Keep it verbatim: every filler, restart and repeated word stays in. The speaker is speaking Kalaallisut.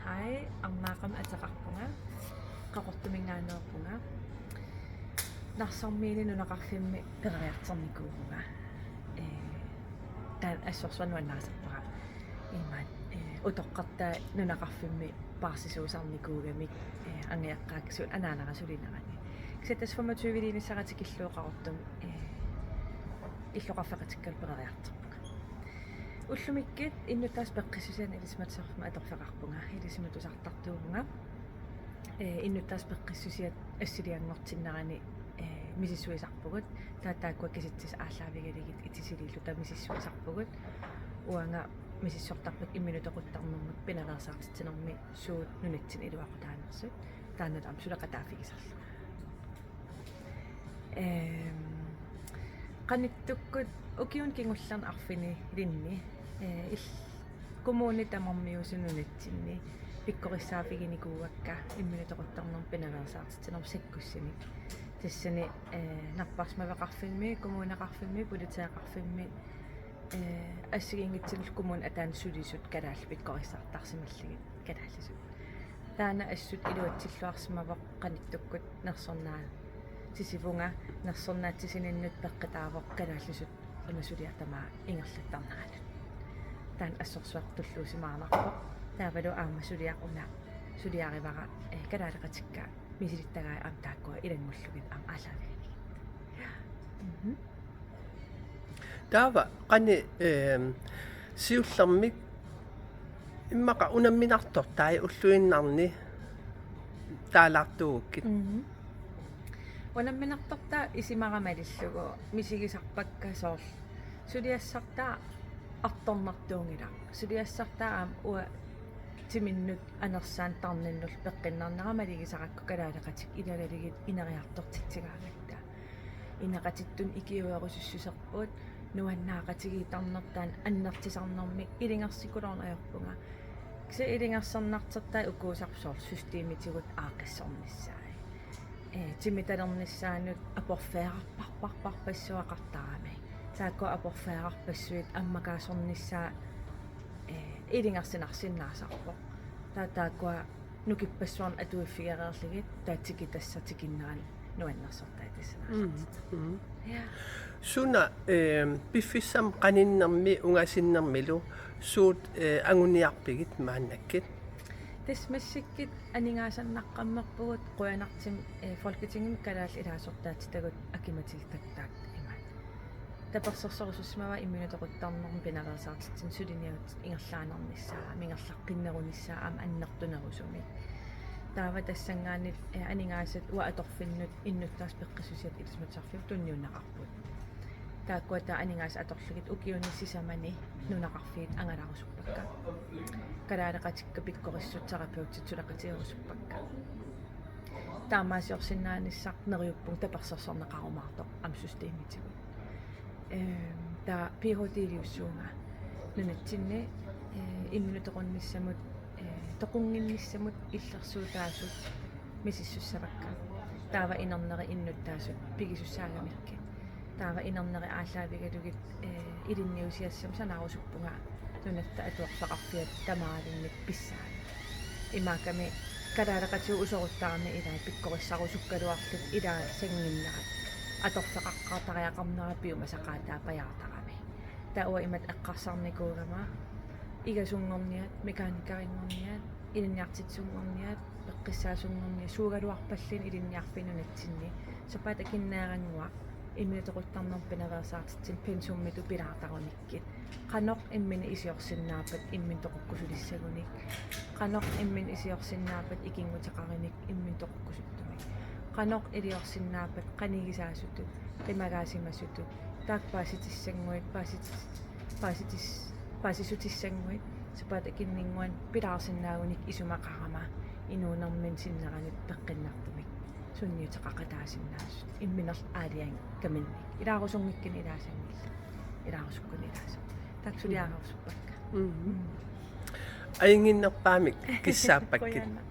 Ai, Arnaqaaq ateqarpunga. Qaqortuminngaanneerpunga. Narsarmiini nunaqarfimmi peroriartornikuuvunga. Ee, taanna assorsuaq nuannarisarpara. Imaat, ee, utoqqartai nunaqarfimmi paarsisuusarnikuugamik, ee, angajaqqaakkut anaanara sulinerani. Kisianni tassa femogtyveliinissara tikillugu Qaqortumi, ee, illoqarfeqatikkalu peroriartorpunga. Ullumikkut innuttaasut peqqissusiannik Ilisimatusarfimmi atorfeqarpunga, ilisimatusartartuuvunga. Ee, innuttaasut peqqissusiat assilianngortinnerani, ee, misissuisarpugut, taava taakkua kisitsisit aallaavigalugit itisiliilluta misissuisarpugut. Uanga misissortarpakka imminut toquttarnermut pinaveersaartitsinermi suut nunatsinni iluaqutaanersut. Taanna aamma suleqataaffigisarlunga. Ehm, qanittukkut ukiuni kingullerni arfinilinni, eh, il-, kommunit tamarmiusut nunatsinni pikkorissaaffiginikuuakka imminut toquttarnermut pinaveersaartitsinermut sakkussanik. Tassani, eh, napparsimaveqarfimmi, kommuneqarfimmi, politeeqarfimmi, eh, assigiinngitsunullu kommunit ataanni sulisut kalaallit pikkorissartarsimallugit kalaallisut. Taanna assut iluatsilluarsimavoq qanittukkut nersornaatitsivunga, nersornaatsisininnut peqqutaavoq kalaallisut una suliaq tamaat ingerlattarneranut. Taanna assorsuaq tulluusimaarnarpoq. Taavalu aamma suliaq una suliarivara, eh, kalaaleqatikka misilittagaat aamma taakkua ilanngullugit aamma aallaavigalugit. Mhm. Taava qanoq, ehm, siullermik immaqa unamminartortai ulluinnarni taalaartuugukkit? Mhm. Unamminartortaa isumaqarama malillugu misigisarpakka soorlu suliassartaa artornartuunngilaq. Suliassartaa aamma uanga timinnut anersaannik tarninnullu peqqinnarnera maligisarakku kalaaleqatikka ilagalugit ineriartortitsigaangatta. Ineqatittut ikiuerusussuserput, nuannaaqatigiittarnertaa annertusarnermik ilungersukkuluunniit ajorpunga. Kisianni ilungersornartortai ukuusarput soorlu systemitigut aaqqissornissaat. Ee, timitalernissaanut aporfiararparparparpassuaqartarami. Taakku aporfiararpassuit ammakaasornissaa, ee, ilungersunarsinnaasarpoq. Taava taakkua nukippassuarnik atuiffigereerlugit taava tikitassat tikinneranni nuannersortai tassani. Mm, mm. Ja. Suna, ehm, piffissami qaninnermi ungasinnermilu suut, eh, anguniarpigit maannakkut? Tassa massakkut aningaasannaqqammerpugut qujanartumik, eh, Folketingimi kalaallit ilaasortaatitagut Aki-Matilda Høegh-Dam imaat. Tapersersorusussimavaa imminut toquttarnermut pinaveersaartitsinermut suliniutit ingerlaannarnissaa, ingerlaqqinnerunissaa aamma annertunerusumik. Taava tassanngaanniit, eh, aningaasat uanga atorfinnut innuttaasut peqqissusiat Ilisimatusarfiup tunniunneqarput. Taakkua taava aningaasat atorlugit ukiuni sisamani nunaqarfiit angalarusuppakka. Kalaaleqatikka pikkorissut terapeutit suleqatigerusuppakka. Taamaasiorsinnaanissaq neriuppunga tapersersorneqarumaartoq aamma systemitigut. Ehm, taava P H D-liussuunga nunatsinni, eh, imminut toqunnissamut, eh, toqunnginnissamut illersuutaasut misissussavakka. Taava inerneri innuttaasut pigisussaagamikkit. Taava inerneri aallaavigalugit, eh, ilinniusiassamik sanarusuppunga nunatta atuarfeqarfiata tamaavimmik pissaani. Imaakkami kalaaleqatigut usoruttarami ilai pikkorissarusukkaluarlutik ilaasannginnerat. Atorfeqaqqaartariaqarnera piumasaqaataapajaartarami. Taava uanga imatut eqqarsarnikuugama igasunngorniat, mekaanikerinngorniat, ilinniartitsisunngorniat, peqqissaasunngorniat, suugaluarpalluunniit ilinniarfiit nunatsinni. Sapaatip akunnera imminut toquttarnermut pinaveersaartitsinermi pensummitut pilaartarunikkit. Qanoq imminut iliorsinnaappat imminut toqukkusulissagunik. Qanoq imminut iliorsinnaappat ikinnguteqarunik imminut toqukkusuttumik. Qanoq iliorsinnaappat qanigisaasutut, qimagaasimasutut, taakku paasitissannguit, paasitis-, paasitis-, paasissutissannguit, sapaatip akunninnguanik pilaarsinnaagunik isumaqarama inuunermini sinneranut peqqinnartumik sunniuteqaqataasinnaasut imminerlu aalajangersimaminnik. Ilaarusunngikkunik ilaasanngillat. Ilaarusukkunik ilaasut. Taakku suliarerusuppakka. Mm. Mm. Ajunnginnerpaamik kissaappakkit. Qujanaq.